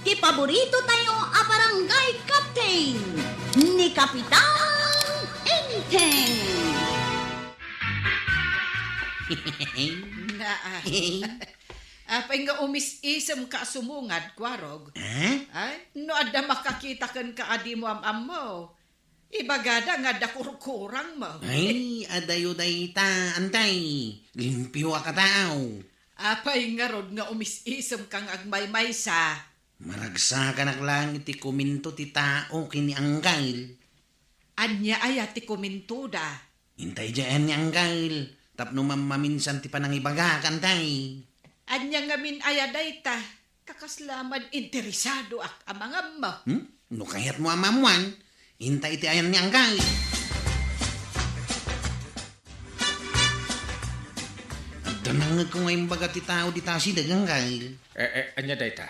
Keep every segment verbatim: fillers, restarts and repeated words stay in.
Ti paborito tayo a barangay captain, ni Kapitan Enteng. Naay. Apay nga umis-isem ka a sumungad, Kuarog? Eh? Ay, no adda makakita kenka a di mo am-ammo, ibagada nga adda kurkurang mo. Ay, adayo dayta, antay. Limpio a katao. Apay ngarud nga umis-isem ka nga agmaymaysa? Maragsakanak laeng iti komento ti tao ken ni Anggail. Ania aya ti komentoda? Intay diay ni Anggail, tapno mammaminsan ti panangibagak, antay. Ania ngamin aya dayta? Ta kasla man interesadoak a mangammo. Hmm? No kayatmo a maammuan, intay iti ayan ni Anggail. Adda nangngegko nga imbaga ti tao dita asideg, Anggail. Eh, eh, ania dayta?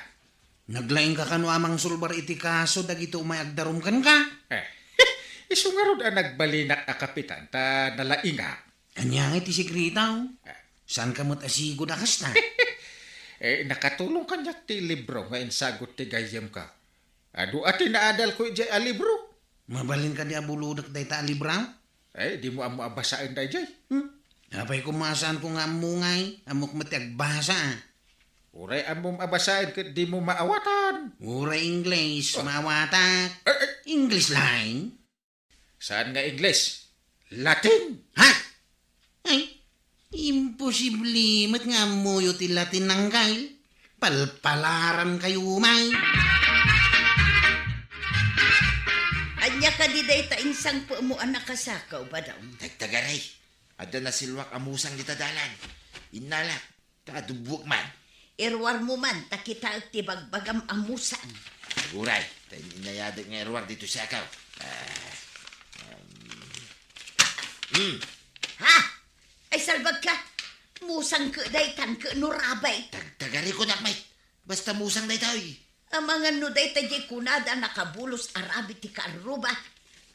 Naglaingka kano a mangsulbar iti kaso dagiti umay agdarum kenka? Eh, isu ngarud a nagbalinak a kapitan ta nalaingak. Ania ngay ti sekreto? Eh. Saanka met a sigud a kasta? Eh, nakatulong kaniak ti libro nga insagut ti gayyemko. Adu a ti naadalko idiay a libro. Mabalin kadi a bulodek dayta a libro? Eh, dimo ammo a basaen daydiay. Hmm? Apay koma saanko nga ammo ngay, ammok met ti agbasa, a. Uray ammom a basaen ket dimo maawatan. Uray Ingles, oh, maawatak. Eh, eh. Ingles laeng? Saan nga Ingles? Latin. Ha? Ay, imposible met nga ammoyo ti Latin, Anggail. Palpalaran kayo, may. Ania kadi dayta insangpetmo a nakasakaw, Badong? Tagtagaray. Adda nasilwak a musang dita dalan. Innalak. Ta adubbuek man. Iruarmo man ta kitaek ti bagbagam a musang. Uray, ta in-, inayadek nga iruar ditoy sakaw. Ah, um, hmm. Ha? Ay, salbagka! Musang ket daytan ket no rabbit. Tagtagari kunak, met. Basta musang daytoy. Amangan no dayta diay kunada a nakabulos a rabbit ti kaarruba,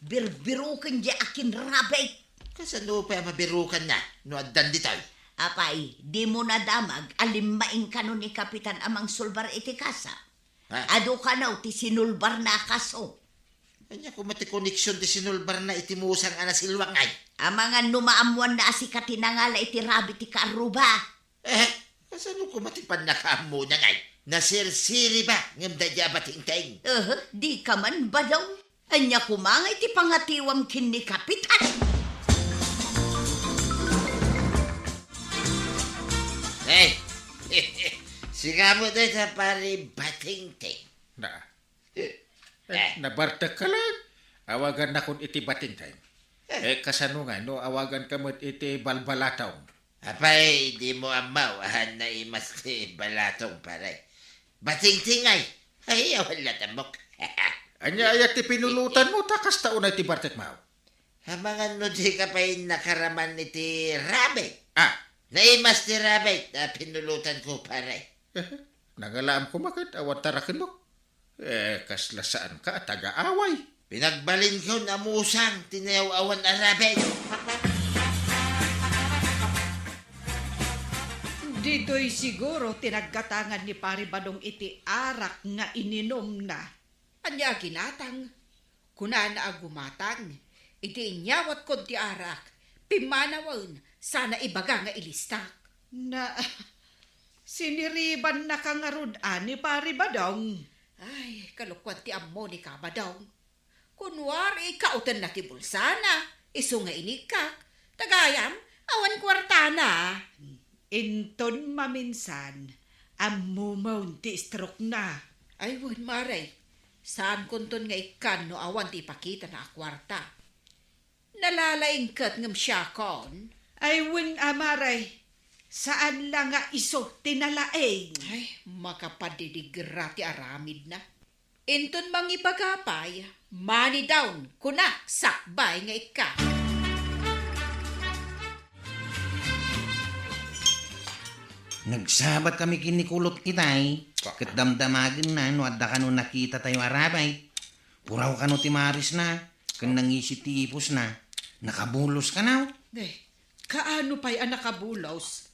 birbiroken diay akin rabbit. Kasano pay a mabirokanna no addan ditoy? Apay, dimo nadamag a limmaing kano ni Kapitan a mangsulbar iti kasa? Ha? Adu kano ti sinulbarna a kaso. Ania koma ti koneksion ti sinulbarna iti musang a nasilwak ngay? Amangan no maammoanna a sika ti nangala iti rabbit ti kaarruba. Eh, kasano koma ti pannakaammona ngay? Nasirsiriba ngem daydiay a batingting. Eh, dika man, Badong. Ania koma ngay ti pangatiwam ken ni Kapitan? Eh, sika met dayta, pare Batingting. Na. Eh, eh, nabartekka laeng. Awagannakon iti Batingting. Eh. Eh, kasano ngay no awaganka met iti Balbalatong? Apay, dimo ammo a naimas ti Balatong, pare. Batingting ngay. Ay, awan laeng ammok. Ania aya ti pinulotanmo ta kasta unay ti bartekmo? Amangan no dika pay nakaraman iti rabbit. Ah. Naimas ti rabbit a pinulotanko, pare. Eh, nangalaam koma ket awan tarakenno. Eh, kasla saanka a taga-away. Pinagbalinkon a musang ti nayaw-awan a rabbit. Ditoy siguro ti naggatangan ni Pari Badong iti arak nga ininumna. Ania a ginatang? Kunana a gumatang. Idi inyawatko ti arak, pimmanawen, sana ibaga nga ilistak. Na, siniribannaka ngarud a ni Pari Badong? Ay, kalokuan ti ammo ni Ka Badong. Kunwari, ikaw tenna ti bulsana, isu nga inigkak. Ta gayam, awan kuartana. Inton maminsan, ammomon ti stroke-na. Ay, wen, Mare. Saankonton nga ikkan no awan ti ipakitana a kuarta. Nalalaing ket ngem siakon. Ay, wen a, Mare. Saan la nga isu ti nalaing. Ay, makapadidigra ti aramidna. Inton mangibaga pay, money down, kunak, sakbay nga ikkan. Nagsabat kami ken ni Kulot itay, ket damdamagenna no adda kano nakita tayo a rabbit. Puraw kano ti marisna, ken nangisit ti ipusna. Nakabulos kano? Eh, kaano pay a nakabulos?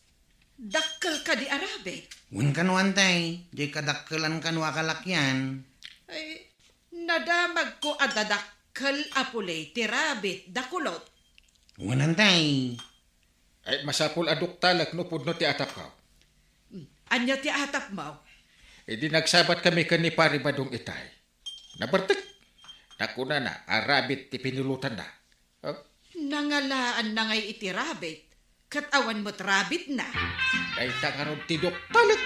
Dakkel kadi a rabbit? Wen kano, antay, diay kadakkelan kano a kalakian. Ay, nadamagko a dadakkel a puli ti rabbit da kulot. Wen, antay. Ay, masapul a duktalek no pudno ti atapko. Hmm, ania ti atapmo? Idi nagsabat kami ken ni Pari Badong itay, nabertek. Nakunana a rabbit ti pinulotanna. Oh? Nangalaanna ngay iti rabbit, ket awan met rabbitna. Dayta ngarud ti duktalek.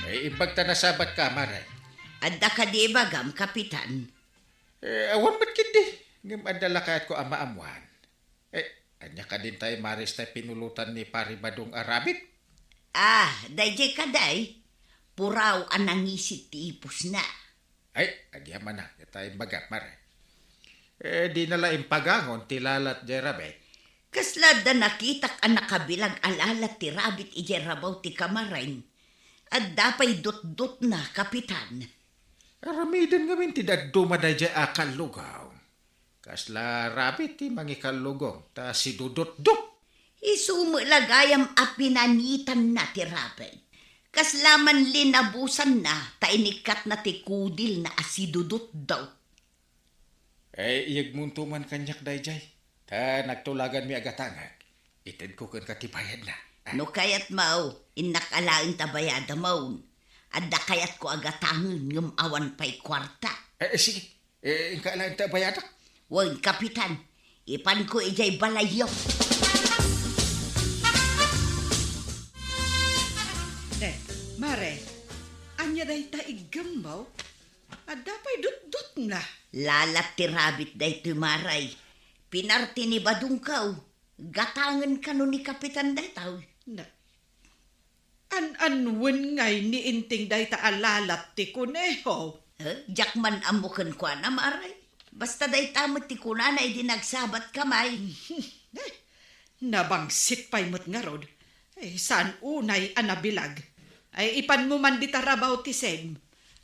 Ay, imbag ta nasabatka, Mare. Adda kadi ibagam, Kapitan? Eh, awan met ketdi. Ngem adda la kayatko a maammuan. Eh, ania kadin tay Maris tay pinulotan ni Pari Badong a rabbit? Ah, daydiay kadi, puraw a nangisit ti ipusna. Ay, agyamanak, ita imbagak, Mare. Eh, dina la impagangon ti lalat diay rabbit. Kasla adda nakitak a nakabilag a lalat ti rabbit idiay rabaw ti kamarin. Adda pay dutdutna, Kapitan. Aramiden ngamin ti dadduma daydiay a kallugong. Kasla rabbit ti mangikallugong, ta sidudutdut. Isu met la gayam a pinanitanna ti rabbit. Kasla man linabusanna, ta inikkatna ti kudilna a sidudutdut. Eh, iyegmonto man kaniak daydiay, ta nagtulaganmi a gatangek. Itedko kenka ti bayadna. Ah. No kayatmo, innak alaen ta bayadamon. Adda kayatko a gatangen ngem awan pay kuarta. Eh, eh, sige. Eh, inka alaen ta bayadak. Wen, Kapitan. Ipanko idiay balayyo. Ne, Mare, ania dayta iggemmo? Adda pay dutdutna. Lalat ti rabbit daytoy, Mare. Pinarti ni Badongko. Gatangen kano ni Kapitan daytoy. Na, an-anuen ngay ni Inting dayta a lalat ti kuneho? Eh, diak man ammo kenkuana, Mare. Basta dayta met ti kunana idi nagsabatkami. Eh, nabangsit pay met ngarud. Eh, saan unay a nabilag? Ay, ipanmo man dita rabaw ti sim.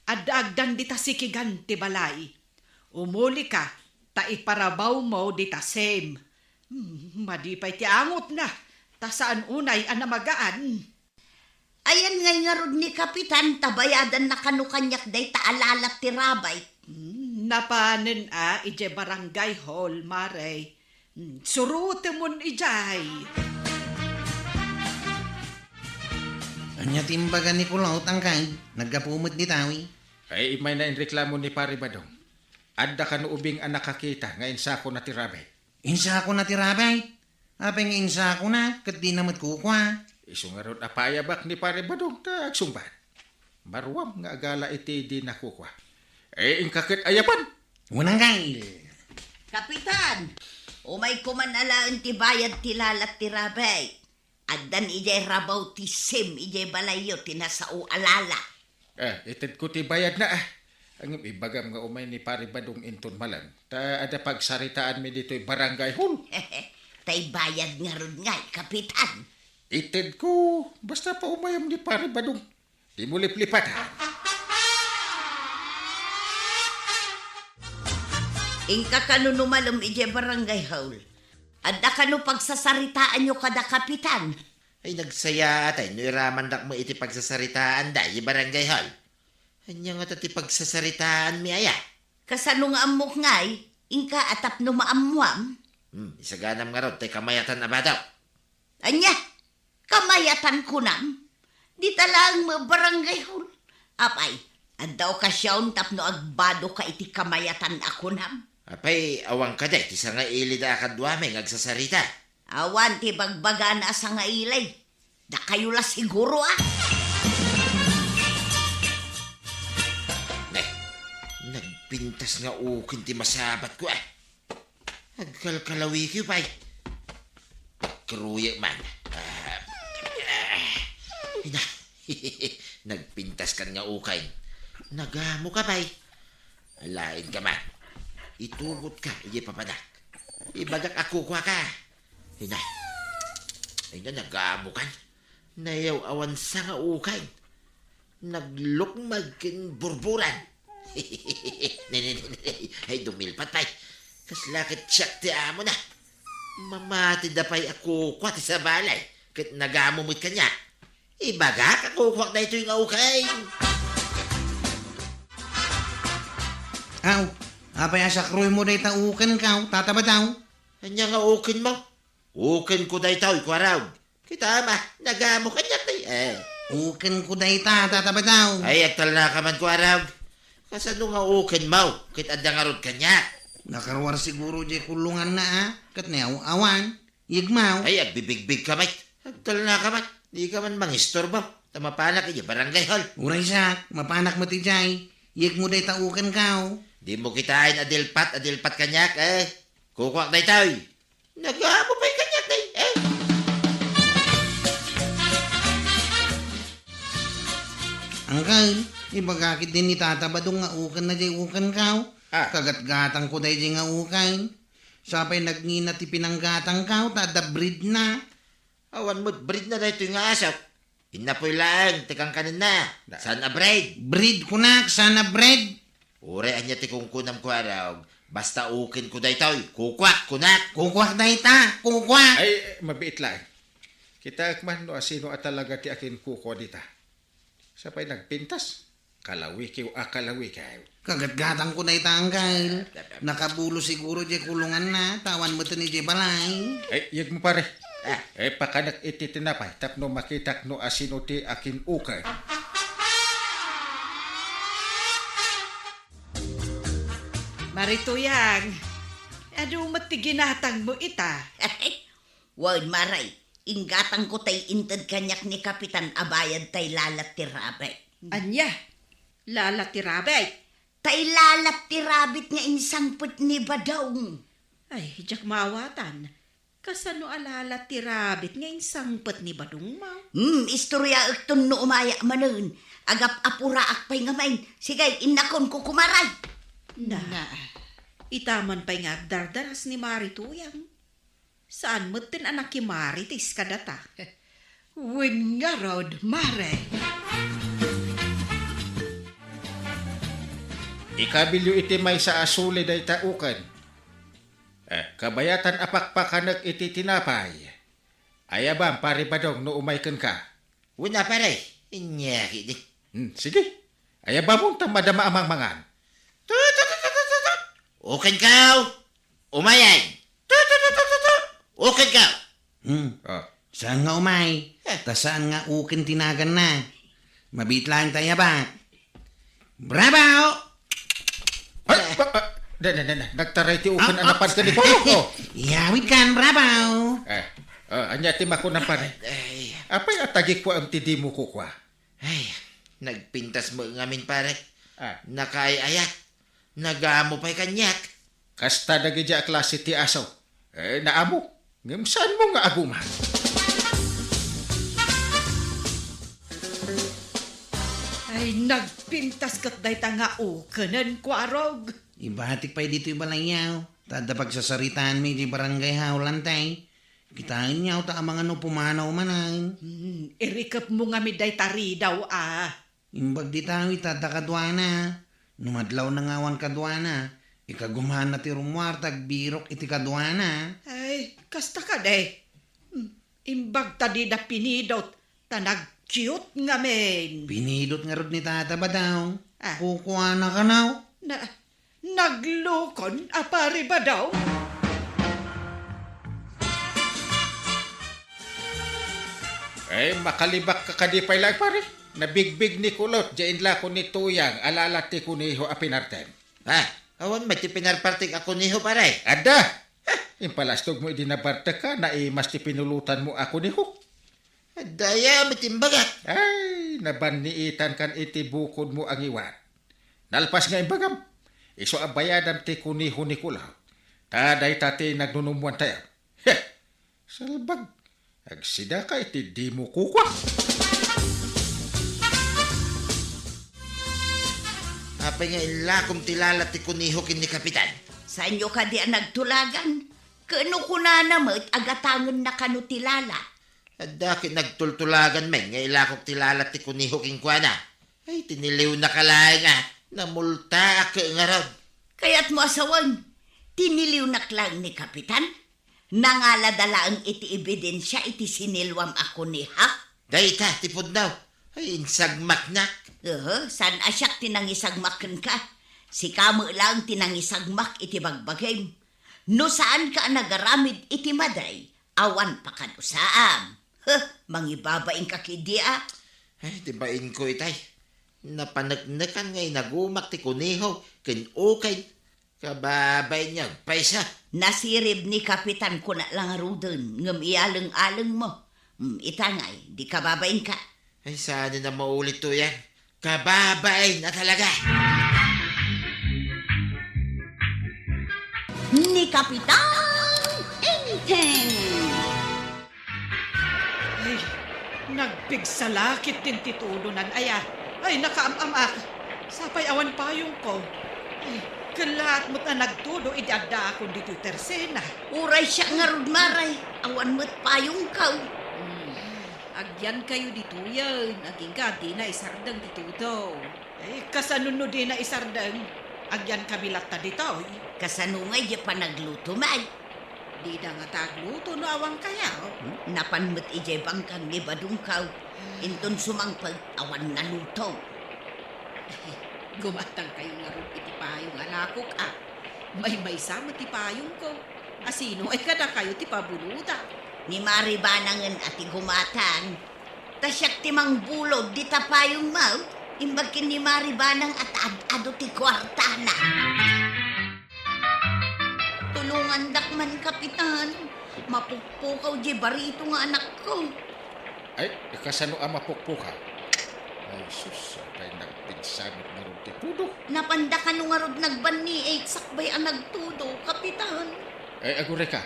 Adda agdan dita sikigan ti balay. Umulika, ta iparabawmo dita sim. Hmm, madi pay ti angotna, ta saan unay a namagaan. Ayan ngay ngarud ni Kapitan, ta bayadanna kano kaniak dayta a lalat ti rabbit. Hmm, napanen a idiay barangay hall, Mare. Hmm, surotemon idiay. Ania ti imbaga ni Kulot, angkay? Naggapu met dita, wi? Ay, immayna inreklamo ni Pari Badong. Adda kano ubing a nakakita nga insakona ti rabbit. Insakona ti rabbit? Apay nga insakona, ket dina met kukua? Isu ngarud a paayabak ni Pari Badong ta agsungbat. Maruam nga agala iti dina kukua. Eh, inka ket ayaban. Wen, angkay. Kapitan, umayko man alaen ti bayad ti lalat ti rabbit. Addan idiay rabaw ti sim idiay balayyo ti nasao a lalat. Eh, itedko ti bayadna, ah. Ngem ibagam nga umay ni Pari Badong inton malem, ta adda pagsaritaanmi ditoy barangay hall. Tay bayad ngarud ngay, Kapitan. Itedko, basta paumayam ni Pari Badong. Dimo liplipatan. Inka kano no malem idiay barangay hall. Adda kano pagsasaritaanyo kada Kapitan? Ay, nagsayaat ay no iramandak met iti pagsasaritaanda idiay barangay hall. Ania ngata ti pagsasaritaanmi aya? Kasano nga ammok ngay? Inka a tapno maammuam? Hmm, isaganam ngarud tay kamayatan a bado. Ania? Kamayatan kunam? Dita laeng met barangay hall. Apay, adda okasion tapno agbadoka iti kamayatan a kunam? Apay, awan kadi ti sangailid a kaduami nga agsasarita? Awan ti bagbagana a sangailid. Dakayo la siguro, ah. Ne, nagpintas nga uken ti masabatko, ah. Agkalkalawikiw pay. Agkaruyek man. Ah, ah, ina. Nagpintaskan nga ukay. Nagamoka pay. Alaenka man. Itubotka idiay papanak. Ibagak a kukuaka. Ina. Ina, nagamokan. Nayaw-awan sa nga ukay. Naglukmag ken burburan. Ne, ne, ne, ne. Ay, dumilpat pay. Kasla ket siak ti amona. Mamati da pay a kukua ti sabali, ket nagamo met kaniak. Ibagak a kukuak daytoy nga uken. Aw, apay a sakruymo dayta ukenko, Tata Badaw? Ania nga ukenmo? Ukenko daytoy, Kuarog. Kita ma, nagamo kaniak dayta. Ukenko dayta, Tata Badaw. Ay, agtalnaka man, Kuarog. Kasano nga ukenmo? Ket adda ngarud kaniak. Nakaruar siguro diay kulunganna, a? Ket ni aw-awan. Yegmo. Ay, agbibigbigka met. Agtalnaka met. Dika man mangistorbo. Ta mapanak idiay barangay hall. Uray siak, mapanak met idiay. Yegmo dayta ukenko. Dimo kitaen a dilpat, a dilpat kaniak, e. Kukuak daytoy. Nagamo pay kaniak, e. Angkel, ibagak ketdi ni Tata Badong nga ukenna diay ukenko. A. Kagatgatangko daydiay nga uken. Sa pay nagngina ti pinanggatangko, ta adda breedna. Awan met breedna daytoy nga asok. Innapoy laeng ti kankanenna. Na- Saan a breed? Breed kunak, saan a breed? Uray ania ti kunkunam, Kuarog. Basta ukenko daytoy. Kukuak, kunak. Kukuak dayta, kukuak. Ay, eh, mabiit laeng. Kitaek man no asino a talaga ti akinkukua dita. Sa pay nagpintas. Kalawikiw a kalawikiw. Kagatgatangko dayta, angkel. Nakabulo siguro diay kulunganna, ta awan met idiay balay. Ay, yegmo, pare. A. E, pakanek iti tinapay tapno makitak no asino ti akin-uken. Mari Tuyang, adu met ti ginatangmo ita? Wen, Mare, inggatangko tay inted kaniak ni Kapitan a bayad tay lalat ti rabbit. Ania? Lalat ti rabbit? Tay lalat ti rabbit nga insangpet ni Badong. Ay, diak maawatan. Kasano a lalat ti rabbit nga insangpet ni Badong, ma? Hmm, istoryaekton no umayak manen. Agap-apuraak pay ngamin. Sige, innakon, kukumaray. Na, ita man pay nga agdardaras ni Mari Tuyang. Saan metten a nakimarites kadata? Wen ngarud, Mare. Ikabilyo iti maysa a suli dayta uken. Eh, kabayatan a pakpakanek iti tinapay. Ayabam, Pare Badong, no umay kenka. Wen a, pare. Inyaki di. Hmm, sige. Ayabamon ta madama a mangmangan. Tut, tut, tut, tut, tut, tut. Ukenko. Umayay. Tut, tut, tut, tut, tut, tut. Ukenko. Hmm. Oh. Saan nga umay? Eh. Ta saan nga uken ti naganna? Mabiit laeng ta ayabak. Bravo! Ay, ba, ah, na, na, na, na, nagtaray ti uken a napan ken ni Polo. Oh. Iyawid kan, bravo! Eh, oh, ania ti makunam, pare? Ay. Apay a tagikuam ti dimo kukua? Ay, nagpintas met ngamin, pare. Ah. Nakaay-ayat. Nagamo pay kaniak. Kasta dagiti a klase ti aso. Eh, naamo. Ngem saanmo nga aguman? Ay, nagpintas ket dayta nga ukenen, Kuarog. Ibatik pay ditoy balayyo. Ta adda pagsasaritaanmi iti barangay hall, Lantay. Kitaenyo ta amangan no pumanaw manen. Hmm, irikepmo ngamin dayta ridaw, a. Imbag dita, ita adda kaduana. No madlawna nga awan kaduana, ikagumaanna ti rummuar ta agbirok iti kaduana. Ay, kasta kadi. Hmm, imbag ta dida pinidot, ta nagcute ngamin. Pinidot ngarud ni Tata Badaw. Ah. Kukuana kanaw. Na, Naglukon a Pari Badaw? Eh, makalibak ka kadi pay laeng, pare. Nabigbig ni Kulot, diay inlako ni Tuyang, a lalat ti kuneho a pinartem. Ha? Awan met ti pinarpartek a kuneho, pare? Adda! Ha? Impalastogmo idi nabartekka, naimas ti pinulutanmo a kuneho. Adda aya met imbagak. Ay, nabanniitankan iti bukodmo a ngiwat. Nalpas nga imbagam, isu a bayadam ti kuneho ni Kulot. Ta dayta ti nagnunummoan tayo. Heh! Salbag! Agsidaka iti dimo kukua. Apay nga ilakom ti lalat ti kuneho ken ni Kapitan? Saanyo kadi a nagtulagan? Ken no kunana met a gatangenna kano ti lalat? Adda ket nagtultulagan met nga ilakok ti lalat ti kuneho kenkuana. Ay, tiniliwnaka laeng a, namultaak ngarud. Kayatmo a sawen, tiniliwnak laeng ni Kapitan? Nangalada laeng iti ebidensia iti siniluam a kuneho. Dayta ti pudno. Ay, insagmaknak. Uhu, saan a siak ti nangisagmak kenka. Sika met laeng ti nangisagmak iti bagbagim. No saanka a nagaramid iti madre, awan pakadusaam. Huh, mangibabainka ketdi a. Ay, ti bainko itay. Napaneknekan nga inagumak ti kuneho ken ukay. Kababain nga agpayso. Nasirib ni Kapitan kuna la ngaruden ngem iyaleng-alengmo. Hmm, ita ngay, di kababainka. Ay, saan a maulitto yan. Kababain a talaga. Ni Kapitan Enteng. Ay, nagpigsa la ketdin ti tudonan aya. Ay, nakaam-amak. Sapay awan payongko. Ay, ket laat met a nagtudo idi addaakon ditoy tersena. Uray siak ngarud, Mare. Awan met payongko. Hmm. Agyankayo ditoyen, agingga dina isardeng ti tudo. Ay, kasano no dina isardeng? Agyankami latta ditoy. Kasano ngay diay panagluto, May? Dida ngata agluto no awankayo. Hmm? Napan met idiay bangkang ni Badongko. Inton sumangpet, awan naluto. Gumatangkayo ngarud iti payong a lakok, a. Maymaysa met ti payongko. A sino ngay kadakayo ti pabulodda? Ni Mari Banangen a ti gumatang. Ta siak ti mangbulod dita payongmo, imbag ken ni Mari Banang a ta ad-adu ti kuartana. Tulongandak man, Kapitan. Mapukpukaw diay barito nga anakko. Ay, kasano a mapukpukaw? Ay, sus, apay nagpinsa met ngarud ti tudo. Napanda kano ngarud nagbanniit sakbay a nagtudo, Kapitan? Ay, agurayka.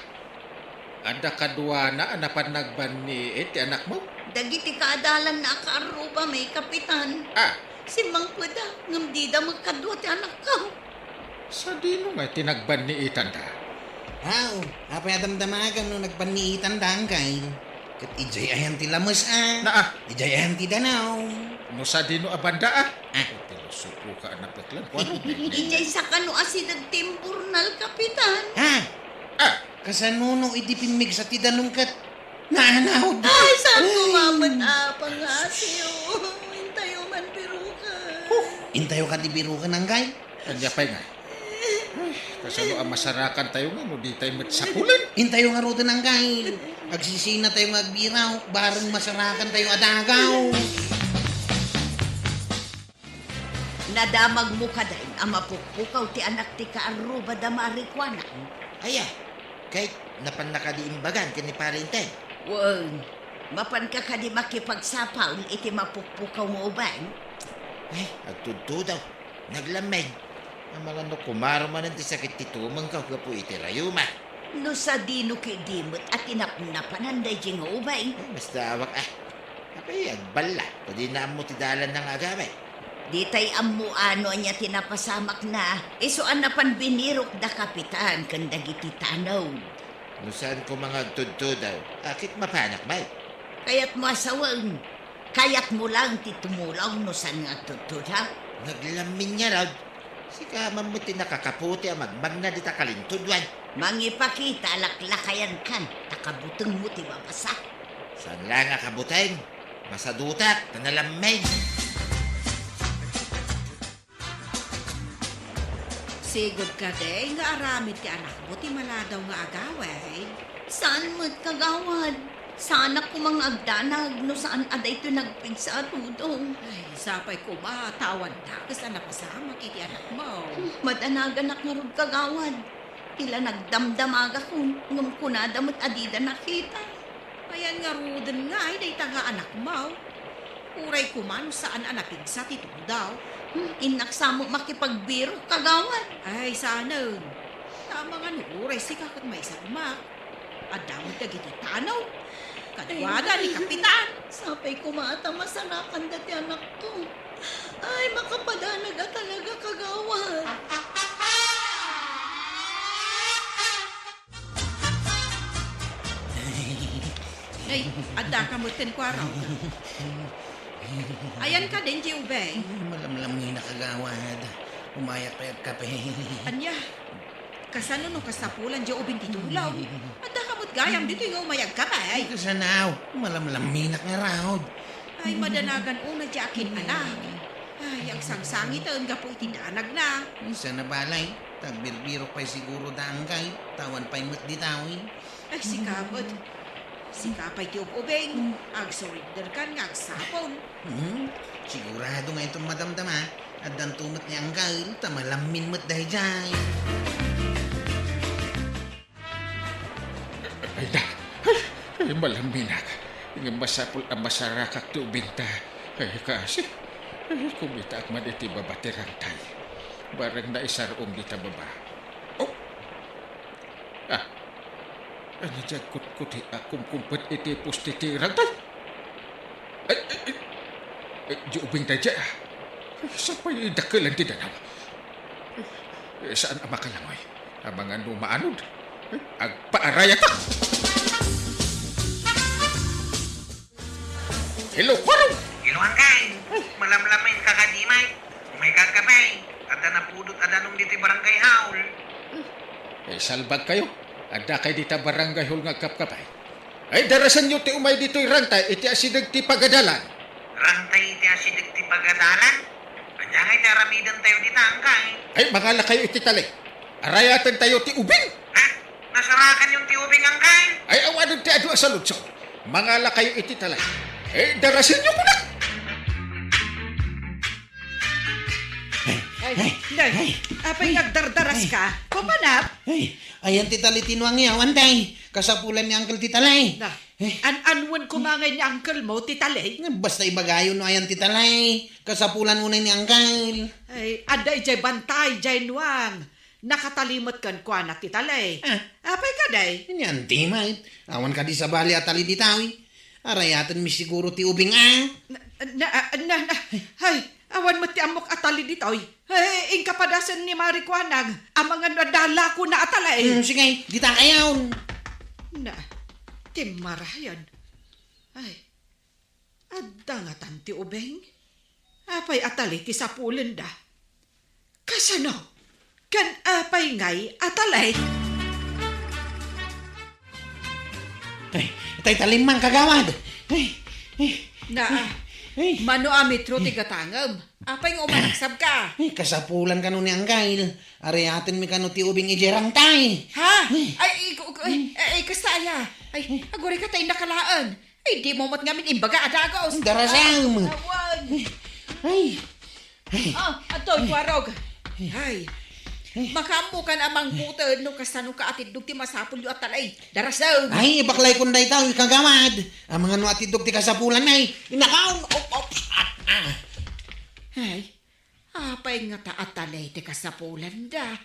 Adda kaduana a napan nagbanniit ti anakmo? Dagiti kaadalanna a kaarrubami, Kapitan. Ah. Simmangpetda, ngem dida met kadua ti anakko. Sadino ngay ti nagbanniitanda? Aw, apay a damdamagam no nagbanniitanda, Anggail? Ket idiay ayan ti lames a? Naa. Idiay ayan ti danaw? No sadino a banda a? Ah. Pilosopo ka a napeklan. Kuano? Idiay sakano a sideg ti imburnal, Kapitan? Ha? Ah. Kasano no idi pimmigsa ti danum ket naanawd? Ay, saan ko mamet a pangasiw? Intayo man biruken. Huh, intayo kadi biruken, Anggail? Ania pay nga? Ay, kasano a masarakantayo nga no ditay met sapulen? Intayo ngaruden, Anggail. Agsisinatayo nga agbiraw, bareng masarakantayo a dagaw. Nadamagmo kadi a mapukpukaw ti anak ti kaarrubada, Mari, kuana? Aya, ket napanna kadi imbagan ken ni Pari Enteng? Wen, mapanka kadi makipagsapul iti mapukpukaw nga ubing? Ay, agtudtudaw. Naglammeng. Amangan no kumaro manen ti sakit ti tumengko gapu iti rayuma. No sadino ketdi met a tinapnapanan daydiay nga ubing? Ay, masdaawak a. Apay, agballa, ta dina ammo ti dalanna nga agawid. Ditay ammo no ania ti napasamakna, isu a napan binirokda, Kapitan, ken dagiti tanod. No saan koma nga agtudtudaw, a ket mapanak met. Kayatmo a sawen, kayatmo laeng ti tumulong no saan nga agtudtudaw? Naglamming ngarud. Sika man met ti nakakaputi a magmagna dita kalintudwan. Mangipakita a laklakayankan, ta kabutengmo ti mabasa. Saan laeng a kabuteng, masadutak, ta nalamming. Sigud kadi nga aramid ti anakmo ti maladaw nga agawid? Saan met, kagawad. Saanak koma nga agdanag no saan a daytoy nagpigsa a tudo. Ay, sapay koma ta awan dakes a napasamak iti anakmo. Madanaganak ngarud, kagawad. Ti la nagdamdamagakon, ngem kunada met a dida nakita. Ayan ngaruden ngay dayta nga anakmo. Uray koma no saan a napigsa ti tudo. Hmm, innak sa met makipagbirok, kagawad. Ay, saanen. Tama nga no uray sika ket maisagmak. Adda met dagiti tanod. Kaduada ni Kapitan. Sapay koma ta masarakanda ti anakto. Ay, makapadanag a talaga, kagawad. Nay, adda ka met ken kuarang. Ayan ka din, Jube. Malamlam nga nakagawad. Umayat pa yung kape. Anya, kasano no kasapulan di ubing ti tulaw? Adda ka mo Gayam ditoy nga umayag ka pay. Ay, kasanaw. Malamlaminak ngarud. Ay, madanagan unay diay akin-anak. Ay, agsangsangiten gapu iti danagna. Ay, sana balay. Tagbirbirok pay siguro da, angkay. Awan pay met ditoy. Ay, sika met. Sika pay ti ub-ubing. Agsurrenderkan nga agsapul. Hmm, sigurado nga iton madamdama. Addanto met ni angkay. Ta malammin met daydiay. Ay, da. Ay, ay, malamminak. Ngem masapul a masarakak ti ubingta. Ay, kaasi. Ay, kumitaak man iti baba ti rangtay. Bareng naisar-om dita baba. Oh! Ah. Ania diay kutkuti a kumkumpet iti poste ti rangtay? Ay, ay, ay. Ay, diay ubing daydiay, ah. Ay, sapay dakkel ti danaw. Ay, saan a makalangoy? Amangan no maanod. Ay, agpaarayatak! Hello, Kuarog! Hello, angkay. Ay. Malamlamin ka kadi, Mike. Umayka pay. Adda napudot a danum ditoy barangay hall. Eh, salbag kayo. Adda kay dita barangay hall nga agkapkapay. Ay, darasenyo ti umay ditoy rangtay iti asideg ti pagadalan. Rangtay iti asideg ti pagadalan? Ania ngay ti aramidentayo dita, angkay? Ay, mangala kayo iti tali. Arayatentayo ti ubing. Ha? Nasarakanyon ti ubing, angkay? Ay, awanen ti adu a saludsod. Mangala kayo iti tali. Ay, darasenyo kunak. Ay, ay, Day, apay nga agdardaras ka? Kumanap? Ay, ayan ti tali ti nuang yaw, antay. Kasapulan ni Uncle ti tali. Na, eh, an-anwen koma ngay ni uncle mo ti tali? Basta ibagayo no ayan ti tali. Kasapulan unay ni Uncle. Ay, adda idiay bantay, diay nuang. Nakatali met kenkuana ti tali. Ah. Apay kadi? Ni Auntie Mike, awan kadi sabali a tali ditoy. Arayatenmi siguro ti ubing, a. Na, na, na, na, hay, awan met ti ammok a tali ditoy. Hay, inka padasen ni Mari Kuanang, amangan no adda lakona a tali. Hmm, sige, dita kayon. Na, ti marayan. Ay, adda ngatan ti ubing? Apay a tali ti sapulenda? Kasano? Ken apay ngay a tali? Ay, tay talimang kagawad. Ay, ay, na, ay, ay. Mano a metro ti gatangem? Apay nga umanaksab ka? Ay, kasapulan kano ni Anggail. Arayatenmi kano ti ubing idiay rangtay. Ha? Ay. Ay, iku-, iku-, ay, ay, kasta aya. Ay, aguri ka ta innak alaen. Ay, dimo met ngamin imbaga a dagus. Darasem. Ah, awan. Ay. Ay. Ah, adtoy, Kuarog. Ay. Makaammokan a mangkuted no kasano ka atiddog ti masapulyo a tali. Darasem. Ay, baklaykon dayta, kagawad. Amangan no atiddog ti kasapulan, ay. Inakaw. Op, op. Ah, ah. Ay, apay ngata a tali ti kasapulanda?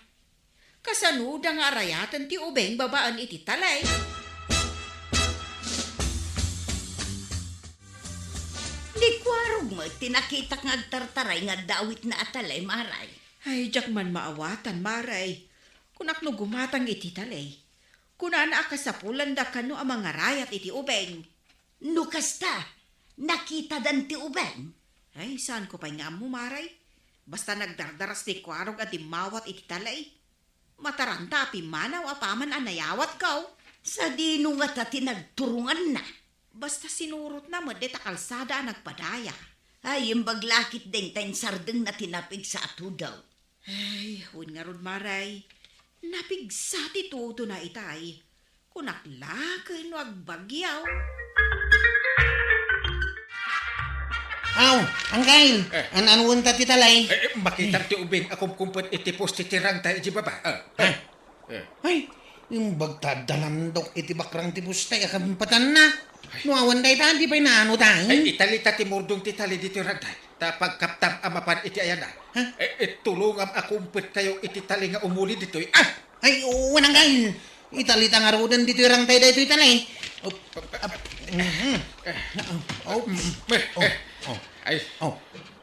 Kasanoda nga arayaten ti ubing babaen iti tali? Ni Kuarog met ti nakitak nga agtartaray nga adda awitna a tali, Maray. Ay, diak man maawatan, Maray. Kunak no gumatang iti tali. Kunana a kasapulanda kano a mangarayat iti ubing. No kasta, nakitadan ti ubing? Ay, saanko pay nga ammo, Maray. Basta nagdardaras ni Kuarog a dimmawat iti tali. Mataranta a pimmanaw apaman a nayawatko. Sadino ngata ti nagturonganna? Basta sinurotna met dita kalsada a nagpadaya. Ay, imbag la ketdin ta insardengna ti napigsa a tudo. Ay, wen ngarud, Maray. Napigsa ti tudona itay. Kunak la ken no agbagyo. Aw, Anggail, eh, an-anwenta ti tali? Eh, eh, makitam ti ubing a kumkumpet iti poste ti rangtay idiay baba. Ah, eh, eh. Ay, imbag ta adda landok iti bakrang ti poste a kampatanna. Ay. No awan dayta, di pay naano tayo? Ay, italita ti murdong ti tali ditoy rangtay. Ta pagkaptam a mapan iti ayanna. Ha? Eh, eh, tulongam a kumpetkayo iti tali nga umuli ditoy. Ah! Ay, wen, Anggail. Italita ngaruden ditoy rangtay daytoy tali. Oh, ah, mhm. Oh, mm. Eh, oh, eh. Oh. Ay. Oh.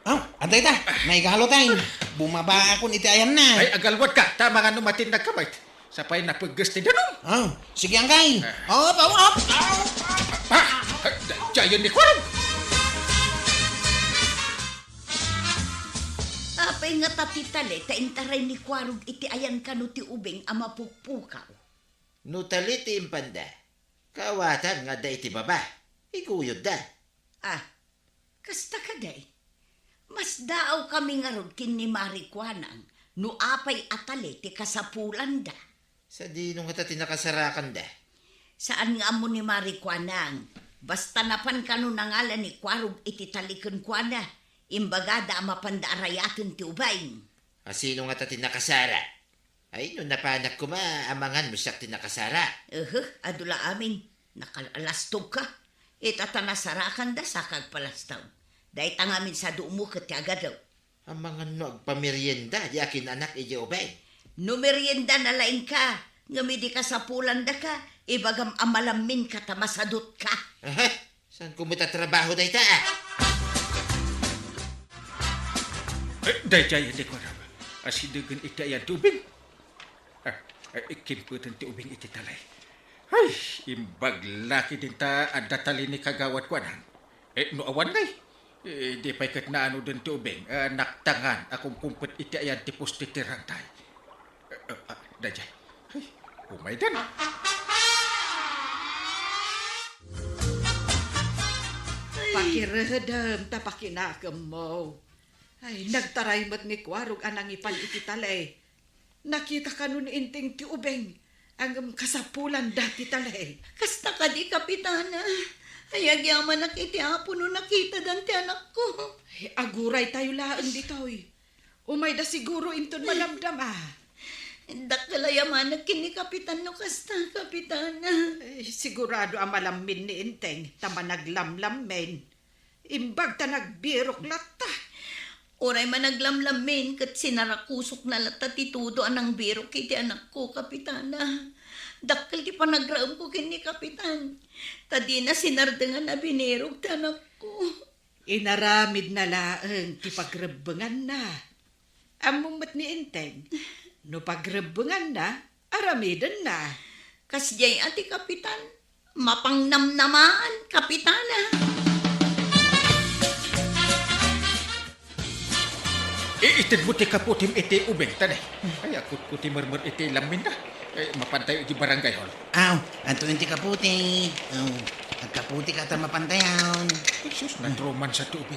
Oh, adda ita. Naigalo tay. Bumaba akon iti ayanna. Ay, agalwad ka. Ta amangan no matindag ka met. Sapay napegges ti danum. Oh, sige, Anggail. Eh. Op, op, op. Ah, da-, dayen ni Kuarog. Apay ngata ti tali ta intaray ni Kuarog iti ayan kano ti ubing a mapukpukaw? No tali ti impanda, Kaawatan nga adda iti baba. Iguyodda. Ah, kasta kadi? Masdaawkami ngarud ken ni Mari Kuanang no apay a tali ti kasapulanda. Sadino ngata ti nakasarakanda? Saan nga ammo ni Mari Kuanang. Basta napan kano nangala ni Kuarog iti tali kenkuana, imbagada a mapanda a rayaten ti ubing. A, sino ngata ti nakasara? Ay, no napanak koma, amangan no siak ti nakasara. Ehe, adu la amin. Nakal-alastogka. Ita ta nasarakanda, saka agpalastog. Dayta ngamin sa dumo ket ti agadu. Amangan no agpamerienda di akin-anak idiay ubing. No meriendana laeng ka, ngem idi kasapulandaka, ibagam a malamminka ta masadutka. Aha, saan ko met a trabaho dayta, ah? Eh, daydiay, adi ko, asidegen iti ayan ti ubing. Ah, eh, kimpeten ti ubing iti tali. Ay, imbag la ketdin ta adda tali ni Kagawad Kuanang. Eh, no awan ngay, eh, di pay ket naanoden ti ubing, eh, naktangan a kumkumpet iti ayan ti poste ti rangtay. Eh, eh, ah, daydiay. Ay, umaydan. Ay. Pakiredem ta pakinakemmo. Ay, nagtaray met ni Kuarog a nangipan iti tali. Nakita kano ni Enteng ti ubing, ngem kasapulanda ti tali. Kasta kadi, Kapitana? Ay, agyamanak iti Apo no nakitadan ti anakko. Ay, aguraytayo laeng ditoy. Umayda siguro inton madamdama. Dakkel a yamanek ken ni Kapitan no kasta, Kapitana. Ay, sigurado a malammin ni Enteng ta managlamlammin. Imbag ta nagbirok latta. Uray managlamlammin ket sinarakusokna latta ti todo a nangbirok iti anakko, Kapitana. Dakkel ti panagraemko ken ni Kapitan. Ta dina sinardengan a binirok ti anakko. Inaramidna laeng ti pagrebbenganna. Ammom met ni Enteng, no pagrebbenganna, aramidenna. Kasdiay a ti Kapitan, mapangnamnamaan, Kapitana. Itedmo ti kaputim iti ubing, tani. Ay, akutkuti mermer iti lamminna. Eh, mapantayo iti barangay hall. Aw, adtoyen ti kaputi. Aw, agkaputika ta mapantayon. Jesus, nadruman sa tubig.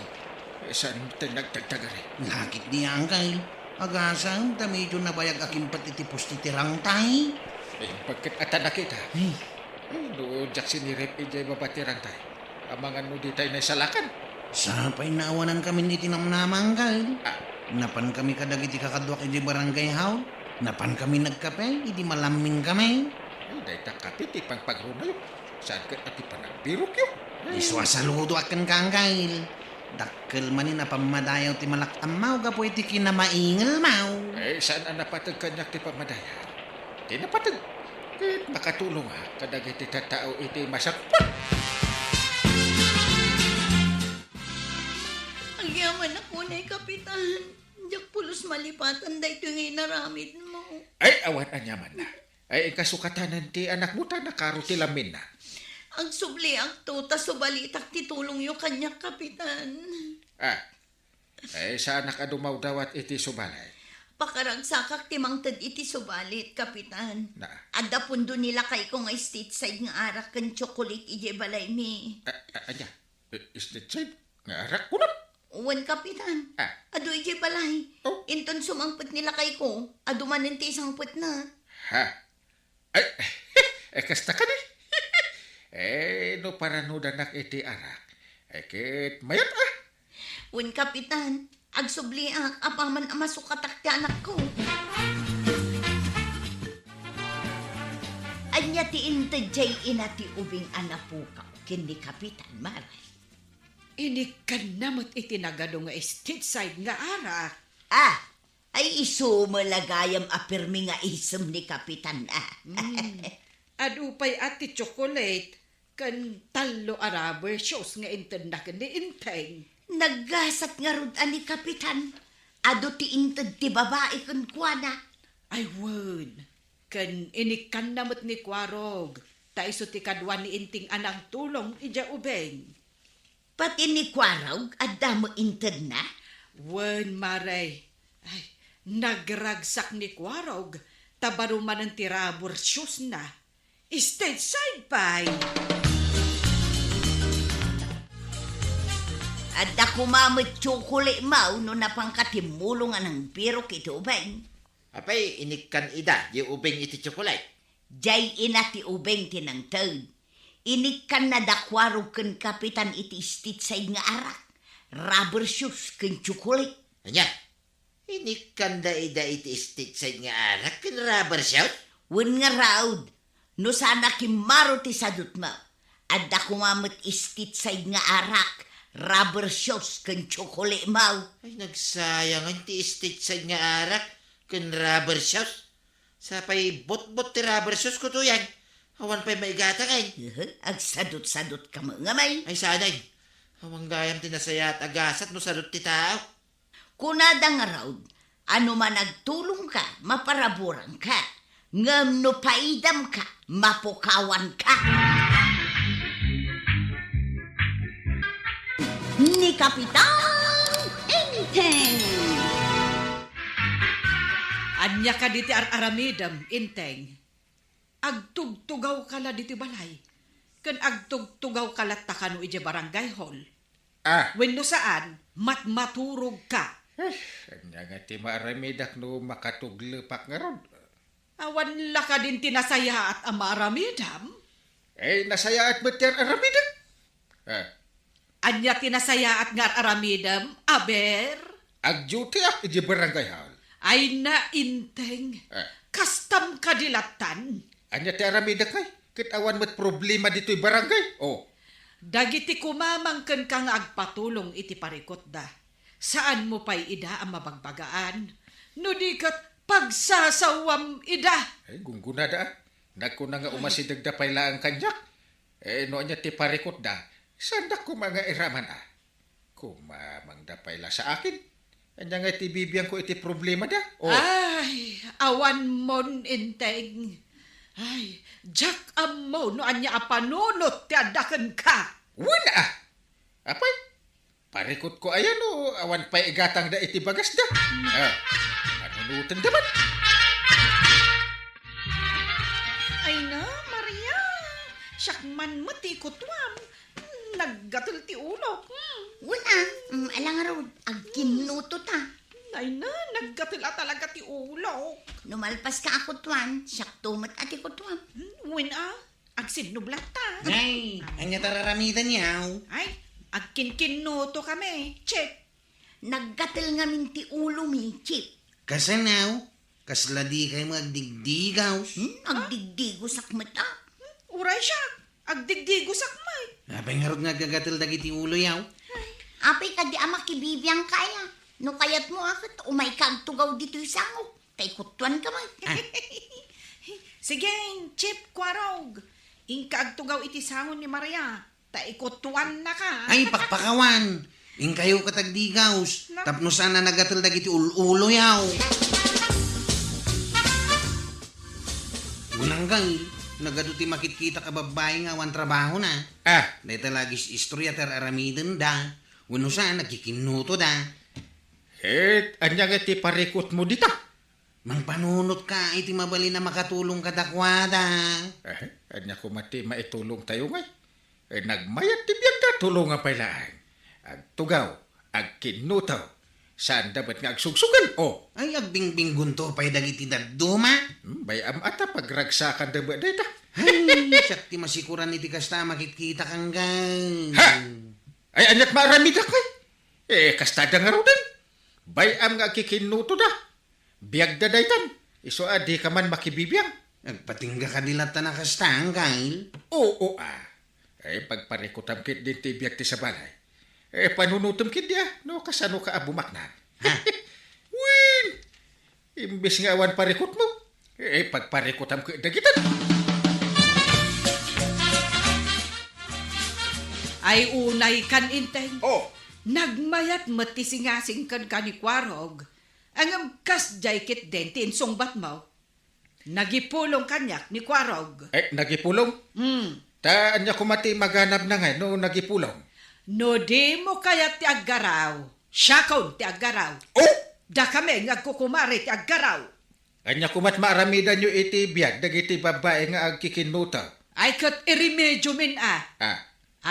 Eh, saan ti nagtagtagari? Lakit di, Uncle. Agasam ta medyo nabayag a kimpet iti poste ti rangtay. Eh, bakit ata nakita? Hmm. Eh, no, diak sinirip idiay baba ti rangtay. Amangan no di tayo naisalakan. Sapay naawanan kami iti namnama, Uncle. Ah. Napan kami kadagiti kakaduak iti barangay hall. Napan kami nagkape, idi malammin kami. Ay, dayta kape ti pangpagrunayo. Saan ket a ti panagbirokyo? Ay. Isu a saludo aken ka, Uncle. Dakkel manen a pammadayaw ti malak-ammaw gapu iti kinamaingelmaw. Ay, saan a napateg kaniak ti pammadayaw? Ti napateg, ket makatulongak kadagiti tattao iti masakpan. Agyamanak unay, Kapitan. Diak pulos malipatan daytoy nga inaramidmo. Ay, awan aniamanna. Ay, inka sukatanen ti anakmo ta nakaro ti lamminna. Agsubliakto ta subalitak ti tulongyo kaniak, Kapitan. Ah, ay, saanak a dumawdawat iti subalit. Pakaragsakak ti mangted iti subalit, Kapitan. Na. Adda pundo ni lakayko nga state side nga arak ken tsokolate idiay balaymi. Ah, ah, ania? Eh, state side? Nga arak kunam? Wen, Kapitan. Ah. Adu idiay balay. Oh. Inton sumangpet ni lakayko, adu manen ti isangpetna. Ha? Ay, eh, kasta kadi? Eh, no paranudanak iti arak, eh, ket mayat, ah. Wen, Kapitan, agsubliak apaman a masukatak ti anakko. Ania ti inted jay ina ti ubing a napukaw ken ni Kapitan, Mare? Inikkanna met iti nagadu nga state side nga arak. Ah, ay isu met la gayam a pirmi nga isem ni Kapitan, ah. Mm. Adu pay a ti tsokolate ken tallo a rubber shoes nga intedna ken ni Enteng. Naggasat ngarud a ni Kapitan, adu ti inted ti babai kenkuana. Ay wen, ken inikkanna met ni Kuarog, ta isu ti kadua ni Enteng a nagtulong idiay ubing. Pati ni Kuarog, adda met intedna? Wen, Mare. Ay, nagragsak ni Kuarog, ta baro manen ti rubber shoesna. Stateside pay. Adda koma met tsukulimaw no napanka timmulong a nangbirok iti ubing. Apay, inikkan ida, di ubing iti tsukulit? Jay ina ti ubing ti nangted. Inikkanna da Kuarog ken Kapitan iti stateside nga arak, rubber shoes ken tsukulit. Ania? Inikkanda ida iti stateside nga arak ken rubber shoes? Wen ngarud, no saan a kimmaro ti sadutmo, adda koma met stateside nga arak, rubber shoes ken tsukulimaw. Ay, nagsayangan ti stateside nga arak ken rubber shoes. Sapay butbut ti rubber shoes ko tuyan. Awan pay maigatang, ay. Uhu, agsadut-sadut ka met, ngamay. Ay, saan, ay. Awan gayam ti nasayaat a gasat no sadut ti tao. Kunada ngarud, no managtulongka, maparaburangka. Ngem no paidamka, mapukawanka. Ni Kapitan Enteng. Ania kadi ti ar-aramidem, Enteng? Agtugtugawka la ditoy balay, ken agtugtugawka latta kano idiay barangay hall. Ah. Wenno saan, matmaturogka. Eh, ania nga ti maaramidak no makatuglepak ngarud? Awan la kadin ti nasayaat a maaramidam? Eh, nasayaat met ti ar-aramidek. Ah. Ania ti nasayaat nga ar-aramidem, aber? Agdutiak idiay barangay hall. Ay, Enteng. Ah. Kastam kadi lattan? Ania ti aramidek, ay? Ket awan met problema ditoy barangay. Oh. Dagiti kumamang kenka nga agpatulong iti parikutda, saanmo pay ida a mabagbagaan? No di ket pagsasawam ida. Ay, gunggonada, ah. Nagkuna nga umasidegda pay laeng kaniak. Eh, no ania ti parikutda, saandak koma nga iraman, ah. Kumamangda pay la sa akin. Ania nga iti bibiangko iti problemada? Oh. Ay, awanmon, Enteng. Ay, diak ammo no ania a panunot ti adda kenka. Wen, ah! Apay, parikutko aya no awan pay igatangda iti bagasda? Ah, panunotenda man. Ay na, Maria! Siak man met ti ikutuam. Hmm, naggatel ti ulok. Hmm. Wen, ah. Mm, ala ngarud, agkinnuto ta. Ay na, naggatel a talaga ti ulok. No malpaska a kutuan, siakto met a ti kutuam. Hmm, wen, ah. Agsinnublat ta. Ay, ania ti ar-aramidem, yaw? Ay, agkinkinnuto kami, Chip. Naggatel ngamin ti ulomi, Chip. Kasano? Kasla dikay met agdigdigaws? Hmm, agdigdigosak met, ah. Hmm, uray siak, agdigdigosak met. Apay ngarud nga aggatel dagiti ulo, yaw? Apay kadi a makibibiangka aya? No kayatmo a ket umayka agtugaw ditoy sangok, ta ikutuanka met. Ah. Sige, Chip Kuarog. Inka agtugaw iti sango ni Maria. Ta ikutuannaka. Ay, pakpakawan! Inkayo ket agdigaws, tapno saan a naggatel dagiti ul-ulo, yaw. Unanggay, nagadu ti makitkitak a babbai nga awan trabahona. Ah. Dayta la agis-istorya ti ar-aramidenda. Wenno saan, agkikinnutoda. Ket ania nga ti parikutmo dita? Mangpanunotka iti mabalin a makatulong kadakuada. Eh, ania koma ti maitulongtayo ngay? Eh, nagmayat ti biagda, tulongan pay laeng. Agtugaw, agkinnuto, saanda met nga agsugsugan, oh. Ay, agbingbinggonto pay dagiti dadduma. Hmm, bay-am a ta pagragsakanda met dayta. Ay, siak ti masikuran iti kasta a makitkitak, anggay. Ha? Ay, aniat maaramidak, ay? Eh, kastada ngaruden. Bay-am nga agkikinnutoda. Biagda daytan, isu a dika man makibibiang. Agpatingga kadi latta a kasta, anggay? Oo, ah. Ay, pagparikutam ketdin ti biag ti sabali. Eh, panunotem ketdi, ah, no kasanoka a bumaknang. Ha? Wen! Imbes nga awan parikutmo, eh, pagparikutam ketdi dagita. Ay, unay kan, Enteng. Oh. Nagmayat met ti singasing kenka ni Kuarog. Ngem kasdiay ketdin ti insungbatmo. Nagipulong kaniak ni Kuarog. Eh, nagipulong? Hmm. Ta ania koma ti maganabna ngay no nagipulong? No dimo kayat ti aggaraw, siakon ti aggaraw. Oh! Dakami nga agkukumare ti aggaraw. Ania komat maaramidanyo iti biag dagiti babbai nga agkikinnuto? Ay, ket iremediomin a. Ah.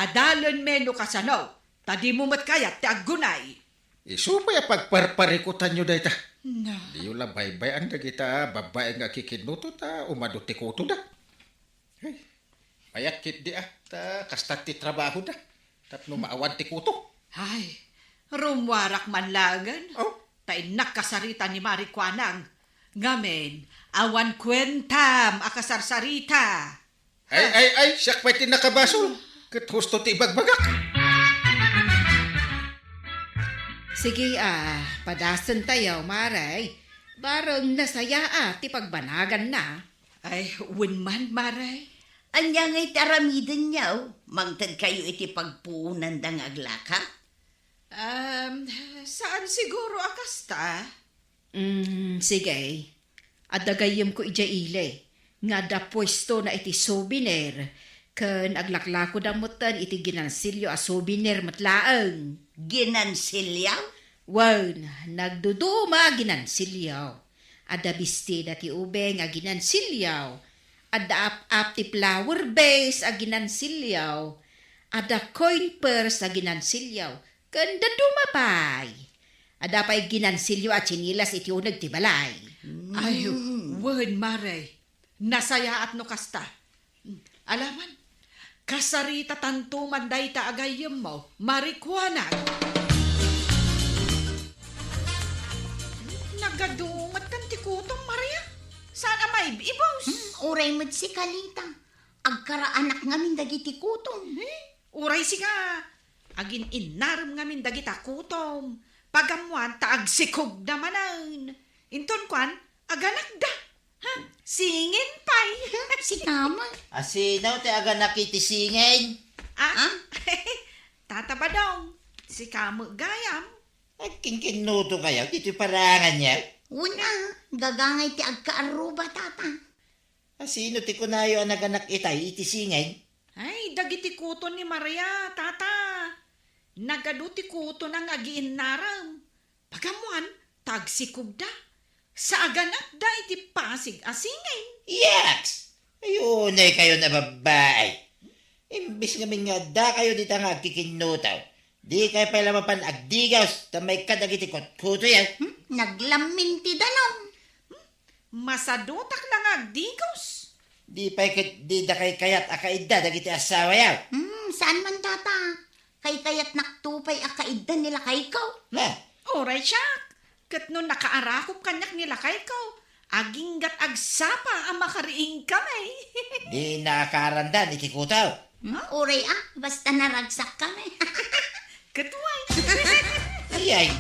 Adalenmi no kasano, ta dimo met kayat ti aggunay. Isu pay a pagparparikutanyo dayta. Na. Diyo la baybay-an dagita babbai nga agkikinnuto ta umadu ti kutoda. Ay, mayat ketdi a, ta kasta ti trabahoda. Tapno maawan ti kuto. Ay, rummuarak man laengen. Oh? Ta innak kasarita ni Mari Kuanang. Ngamin, awan kuentam a kasarsarita. Ay, ay, ay, siak pay ti nakabasol. Ket husto ti ibagbagak. Sige a, padasentayo, Mare. Bareng nasayaat ti pagbanaganna. Ay, wen man, Mare. Ania ngay ti aramidenyo? Mangtedkayo iti pagpuonanda nga aglaka? Um, saan siguro a kasta? Mm, sige. Adda gayyemko idiay ili nga adda puestona iti souvenir, ken aglaklakoda metten iti ginansilyo a souvenir met laeng. Ginansilyo? Wen, nagduduma a ginansilyo. Adda bestida ti ubing a ginansilyo. Adda ap-ap ti flower vase a ginansilyo. Adda coin purse a ginansilyo. Ken dadduma pay. Adda pay ginansilyo a tsinelas iti uneg ti balay. Ay, wen, Mare. Nasayaat no kasta. Alaman, kasaritatanto man dayta a gayyemmo, Mari Kuanang. Nagadu met kan ti kutom, Maria. Saan a maib-ibus? Hmm, uray met sika, Lita. Agkaraanak ngamin dagiti kutom. Eh, uray sika. Agin-innarem ngamin dagita kutom. Pagammuan ta agsikogda manen. Inton kuan, aganakda. Ha? Singin pay. Sika met. A sino ti aganak iti singin? Ah? Ah? Tata Badong, sika met gayam. Agkinkinnuto kayo, ditoy paranganyo? Wen a, gagangay ti agkaarruba, tata. A sino ti kunayo a naganak itay iti singin? Ay, dagiti kuton ni Maria, tata. Nagadu ti kutona nga agiinnarem. Pagammuan, ta agsikogda. Saaganakda iti Pasig a singin. Yaks! Ay, unay kayo a babbai. Imbis ngamin nga adda kayo dita nga agkikinnuto, di kayo pay la mapan agdigos ta maikkat dagiti kutkutoyo. Hmm? Naglammin ti danum. Hmm? Masadutak la nga agdigos. Di pay ket dida kay kayat a kaidda dagiti asawayo. Hmm, saan man, tata? Kaykayatnakto pay a kaidda ni lakayko. Na? Uray siak, ket no nakaarakop kaniak ni lakayko, aginggat agsapa a makariing kami. Di nakaarandan iti kuto. Hmm, uray a, basta naragsak kami. Ket wen. Ayay.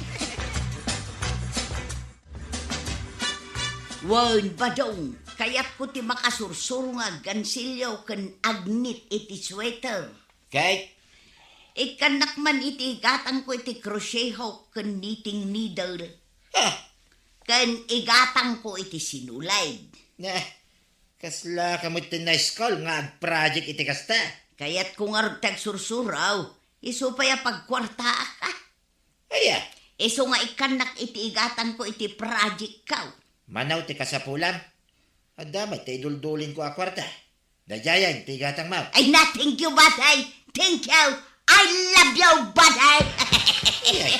Wen, Badong, kayatko ti makasursuro nga aggansilyo ken agnit iti sweater. Ket? Ikkannak man iti igatangko iti crochet hook ken knitting needle. Ah! Ken igatangko iti sinulid. Nah, kasla ka met ti na-school nga agproject iti kasta? Kayatko ngarud ti agsursuro, isu pay a pagkuartaak, ah. Aya? Isu nga ikkannak iti igatangko iti project ko. Mano ti kasapulam? Adda met ti iduldulinko a kuarta. Daydiay ti igatangmo. Ay na, thank you, buddy. Thank you. I love you, buddy. Ay, ay.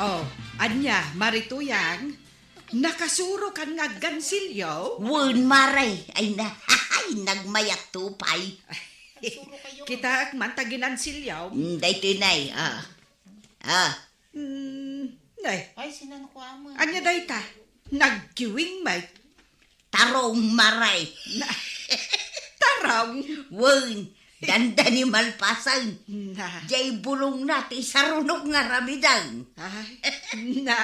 Oh, ania, Mari Tuyang? Nakasurokan nga aggansilyo? Wen, Mare. Ay na, ay, nagmayatto pay. Kitaek man ta ginansilyo. Mm, daytoy, Nay. Ah. Ah. Mm, nay. Ay, sinan ko, Ama? Ania dayta? Nagkiwing, Mike. Tarong, Mare. Na, tarong? Wen, dandani malpasen. Na. Jay bulongna ti sarunok nga ramiden. Ay, na,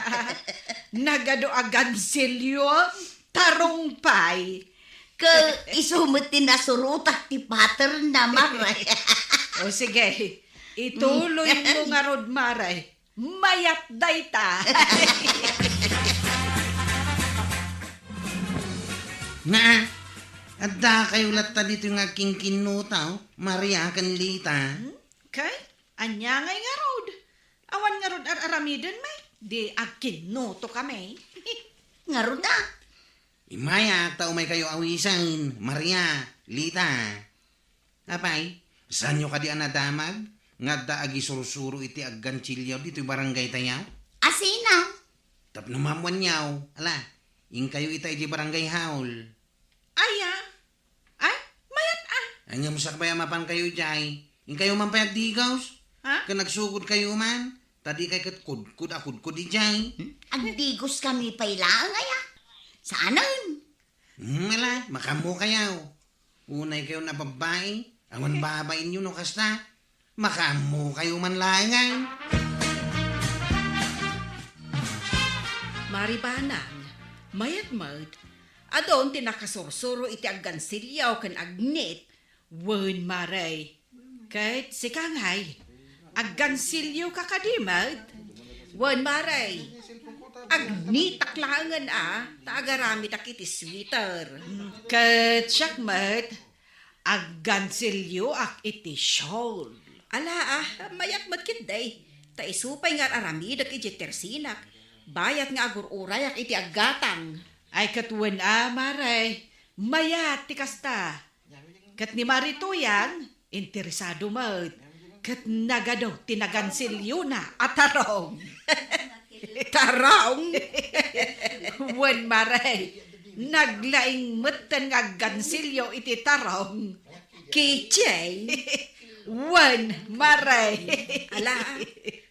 nagadu a gansilyo, tarong pay. Ke, isu met ti nasurotak ti pattern na, Mare. O, sige. Ituloy mo ngarud, Mare. Mayat dayta. Nga, adda kayo latta dito nga kinkinnuta, oh, Maria ken Lita. Hmm? Kay, ania ngay ngarud? Awan ngarud ar-aramiden, may? Di agkinnuto kami. Ngarud a. Immayak ta umay kayo awisen, Maria, Lita. Apay, saanyo kadi a nadamag nga adda agisursuro iti aggansilyo ditoy barangay tayo? Asino? Tapno maammuanyo, ala, inkayo ita iti barangay hall. Aya? Ay, mayat a. Ay, ngem sakbay a mapankayo idiay, inkayo man pay agdigos? Ha? Ken agsugod kayo man, ta di kay ket kudkod a kudkod idiay. Agdigos kami pay laeng aya. Saanen? Hmm, ala, makaammo kayo. Unay kayo na babbai, awan babainyo no kasta. Makaammo kayo man laengen. Maribanang, mayat met, adun ti nakasursuro iti aggansilyo ken agnit, wen Mare. Ket sika ngay, aggansilyo ka kadi met? Wen Mare, agnitak laengen a, ta agaramidak iti sweater. Ket siak met, aggansilyoak iti shawl. Ala a, mayat met ketdi. Ta isu pay nga ar-aramidek idiay tersinak, bayat nga agur-urayak iti aggatang. Ay ket wen a, Mare, mayat ti kasta. Ket ni Mari Tuyang, interesado met. Ket nagadu ti nagansilyona a tarong. Tarong? Wen, Mare, naglaing metten nga aggansilyo iti tarong. Keychain? Wen, Mare. Ala,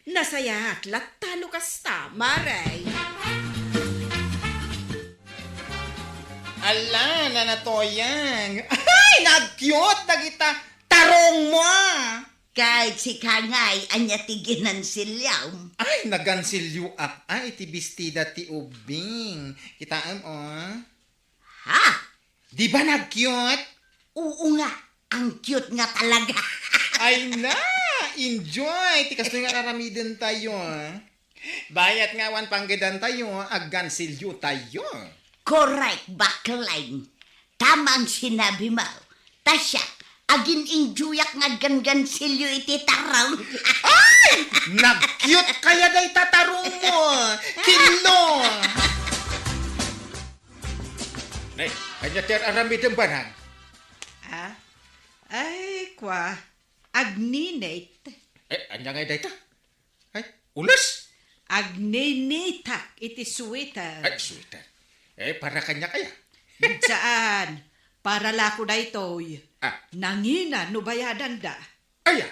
nasayaat latta no kasta, Mare. Ala, Nana Tuyang. Ay, nag-cute dagita tarongmo, a. Ket sika ngay, ania ti ginansilyom? Ay, nagansilyoak, a, iti bestida ti ubbing. Kitaem, o. Ha? Di ba nag-cute? Oo nga, ang cute nga talaga. Ay na, enjoy ti kastoy nga aramidentayo, a. Bayat nga awan panggedantayo, aggansilyotayo. Correct, Baklang. Tama ang sinabi mo. Ta siak, agin-enjoyak nga aggangansilyo iti tarong. Ay! Nag-cute kaya dayta tarongmo. Kinno! Nay, ania ti ar-aramidem, Banang? Ah? Ay, kwa. Agninit. Eh, ania ngay dayta? Ay, ules? Agninitak iti sweater. Ay, sweater. Eh, para kaniak aya? Saan. Para lako daytoy. Ah. Nangina no bayadanda. Aya?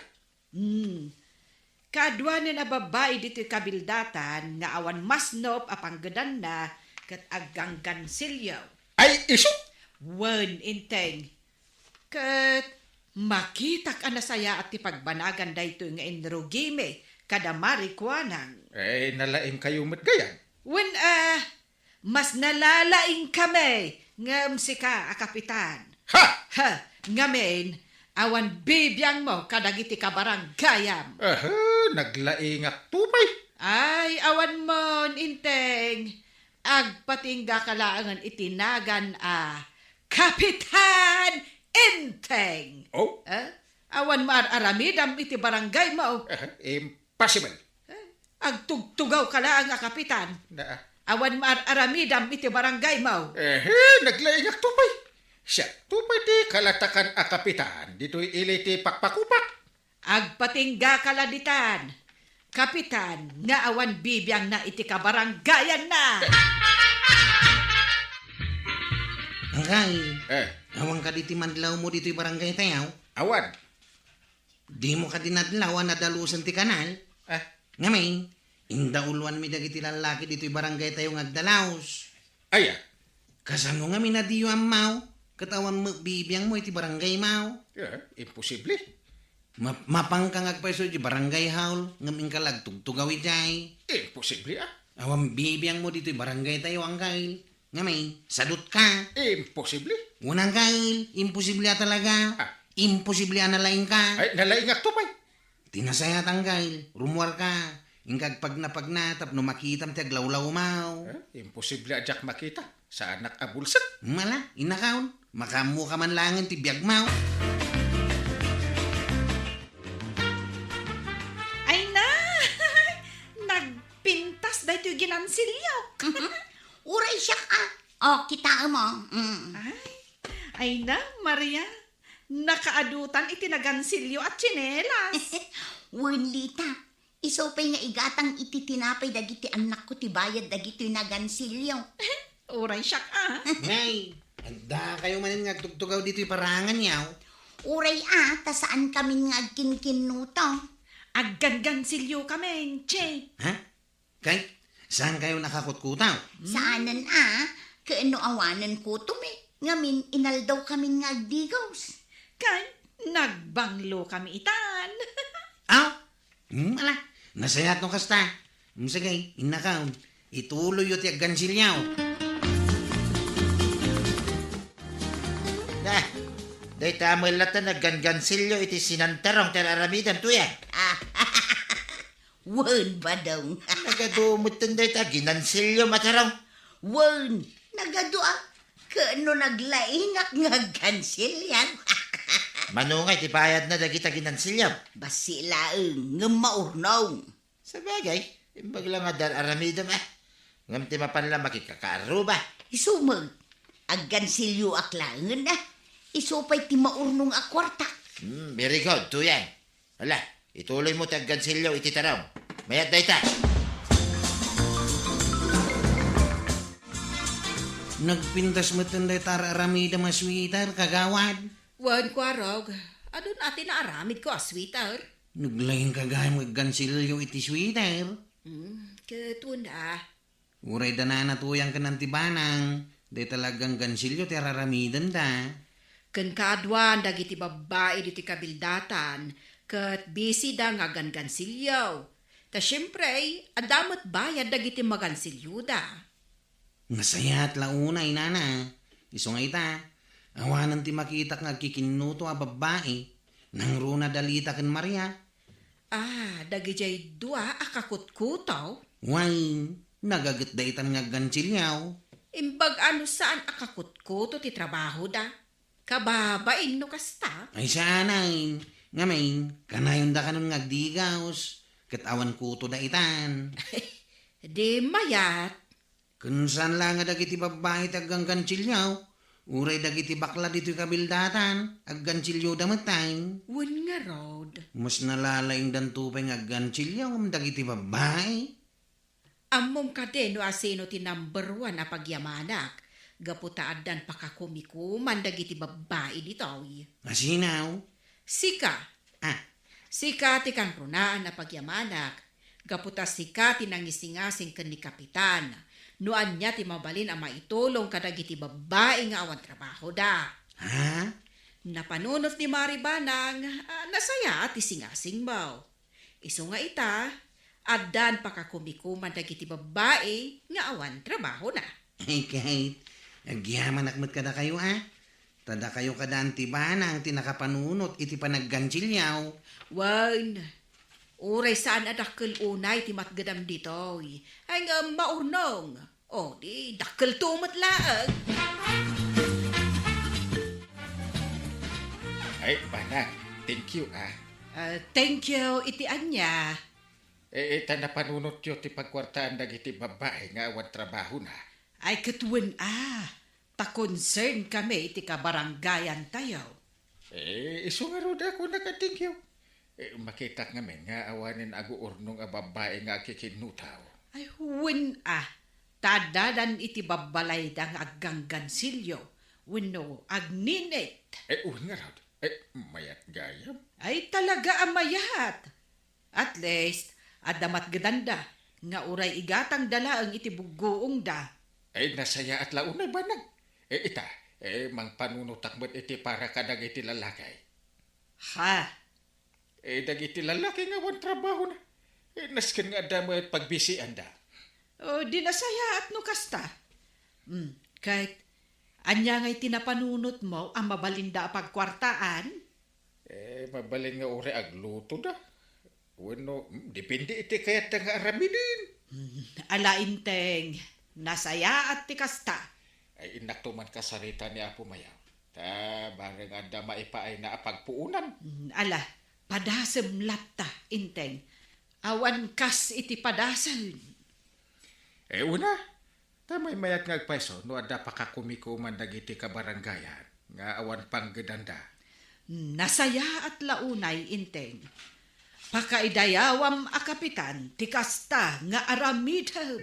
Hmm. Kaduanen a babbai ditoy kabildatan nga awan masnop a panggedanna ket agganggansilyo. Ay, isu? Wen, Enteng. Ket makitak a nasayaat ti pagbanagan daytoy nga inrugimi kada Mari Kuanang. Eh, nalaingkayo met gayan? Wen a, mas nalalaingkami ngem sika a kapitan. Ha! Ha! Ngamin, awan bibiangmo kadagiti kabaranggayam. Aha, naglaingakto pay. Ay, awan mon, Enteng. Agpatinggaka laengen iti nagan a Kapitan Enteng. Oh? Eh? Awan maar-aramidam iti barangaymo. Eh, impossible. Eh? Agtugtugawka laeng a kapitan. Na. Awan maar-aramidam iti barangaymo. Eh, naglaingakto pay. Siakto pay ti kalatakan a kapitan ditoy ili ti pakpakupak. Agpatinggaka la ditan, kapitan, nga awan bibiangna iti kabaranggayanna. Anggail, eh, awan kadi ti madlawmo ditoy barangay tayo? Awan. Dimo kadi nadlaw a nadalusen ti kanal? Eh. Ngamin, indauluanmi dagiti lallaki ditoy barangay tayo nga agdalaus. Aya? Kasano ngamin a diyo ammaw? Ket awan met bibiangmo iti barangaymaw? Eh, imposible. Ma-, mapanka nga agpayso iti barangay hall, ngem inka la agtugtugaw idiay? Imposible, a. Awan bibiangmo ditoy barangay tayo, Anggail. Ngamin, sadutka. Imposible. Wen, Anggail, imposible a talaga. Ah. Imposible a nalaingka. Ay, nalaingakto pay. Ti nasayaat, Anggail, rumuarka. Inka agpagnapagna tapno makitam ti aglawlawmaw. Eh, imposible a diak makita. Saanak a bulsek. Mala, innakaon. Makaammoka man laengen ti biagmaw. Ay na! Nagpintas Ginansilyo. Uray siak a. O, kitaem, o. Mm. Ay, ay na, Maria. Nakaadutan iti nagansilyo a tsinelas. Wen, Lita. Isu pay nga igatang iti tinapay dagiti annakko ti bayad dagitoy nagansilyo. Uray siak a. Nay, adda kayo manen nga agtugtugaw ditoy parangan yaw? Uray a, ta saan kamin nga agkinkinnuto. Aggangansilyo kamin, Chief. Ha? Kay, saan kayo nakakutkutaw? Saanen a, ken no awanen kutomi, ngamin inaldaw kamin nga agdigos. Ken nagbanglo kami itan. Aw? Hmm, ala, nasayaat no kasta. Hmm, sige, innakaw. Ituloyyo ti aggansilyo. Ah, dayta met latta naggangansilyo iti sinantarong ti ar-aramidem, tuya. Ah, wen, Badong. Nagadu metten dayta ginansilyo, matarong. Wen, nagadu a. Ken no naglaingak nga aggansilyo. Mano nga iti bayadna dagita ginansilyo? Bassit laeng, ngem maurnong. Sabagay, imbag la nga dar-aramidem, eh. Ngem ti mapan la makikakaarruba. Isu met, aggansilyoak laengen, eh. Isu pay ti maurnong a kuarta. Hmm, very good, tuyan. Ala, ituloymo ti aggansilyo iti tarong. Mayat dayta. Nagpintas metten dayta ar-aramidem a sweater, kagawad. Wen, Kuarog, adun a ti naaramidko a sweater. Naglaingka gayam nga aggansilyo iti sweater. Hmm, ket wen a. Uray danana tuyang ken nanti banang, dayta la aggangansilyo ti ar-aramidenda. Ken kaaduan dagiti babbai ditoy kabildatan, ket bisida nga aggangansilyo. Ta siempre, adda met bayad dagiti magansilyoda. Nasayaat la unay, nana. Isu nga ita, awanen ti makitak nga agkikinnuto a babbai, nangruna da Lita ken Maria. Ah, dagidiay dua a kakutkuto? Wen, nagagetda itan nga aggansilyo. Imbag a no saan a kakutkuto ti trabahoda. Kababain no kasta. Ay, saan a. Ngamin, kanayonda kanon nga agdigos, ket awan kutoda itan. Di mayat. Ken saan la nga dagiti babbai ti aggangansilyo, uray dagiti bakla ditoy kabildatan, aggansilyoda met. Wen ngarud. Mas nalalaingdanto pay nga aggansilyo ngem dagiti babbai. Ammom kadi no asino ti number one a pagyamanak, gapu ta addan pakakumikuman dagiti babbai ditoy. Asino? Sika. Ah. Sika ti kangrunaan a pagyamanak, gapu ta sika ti nangisingasing ken ni Kapitan no ania ti mabalin a maitulong kadagiti babbai nga awan trabahoda. Ha? Napanunot ni Mari Banang, ah, nasayaat ti singasingmo. Isu nga ita, addan pakakumikuman dagiti babbai nga awan trabahona. Ay, Kate, agyamanak met kadakayo, a. Ta dakayo kada Auntie Banang ti nakapanunot iti panaggansilyo. Wen, uray saan a dakkel unay ti matgedam ditoy. Ay, ngem maurnong. O, di dakkelto met laeng. Ay, Banang, thank you, a. Ah, thank you, iti ania? Eh, eh, ta napanunotyo ti pagkuartaan dagiti babbai nga awan trabahona. Ay, ket wen a, ta concern kami iti kabarangayantayo. Eh, isu ngarud a kunak a thank you. Eh, makitak ngamin nga awanen aguurnong a babbai nga akikinnuto. Ay, wen a, ta addadan iti babbalayda nga aggangansilyo, wenno agninit. Eh, wen ngarud. Eh, mayat gayam. Ay, talaga a mayat. At least, adda matgedanda nga uray igatangda laeng iti buggoongda. Eh, nasayaat la unay, Banang. Eh, ita, eh, mangpanunotak met iti para kadagiti lalaki. Ha? Eh, dagiti lalaki nga awan trabahona. Eh, nasken nga adda met pagbisianda. O, di nasayaat no kasta. Hmm, ket ania ngay ti napanunotmo a mabalinda a pagkuartaan? Eh, mabalin nga uray aglutoda. Wenno, hmm, depende iti kayatda nga aramiden. Hmm, ala, Enteng, nasayaat ti kasta. Ay, innakto man kasarita ni Apo Mayaw. Ta bareng adda maipaayna a pagpuonan. Hmm, ala, padasem latta, Enteng. Awan kas iti padasem. E, una, ta maymayat nga agpayso no adda pakakumikuman dagiti kabarangayan nga awan panggeddanda. Nasayaat la unay, Enteng. Pakaidayawam a kapitan ti kasta nga aramidem.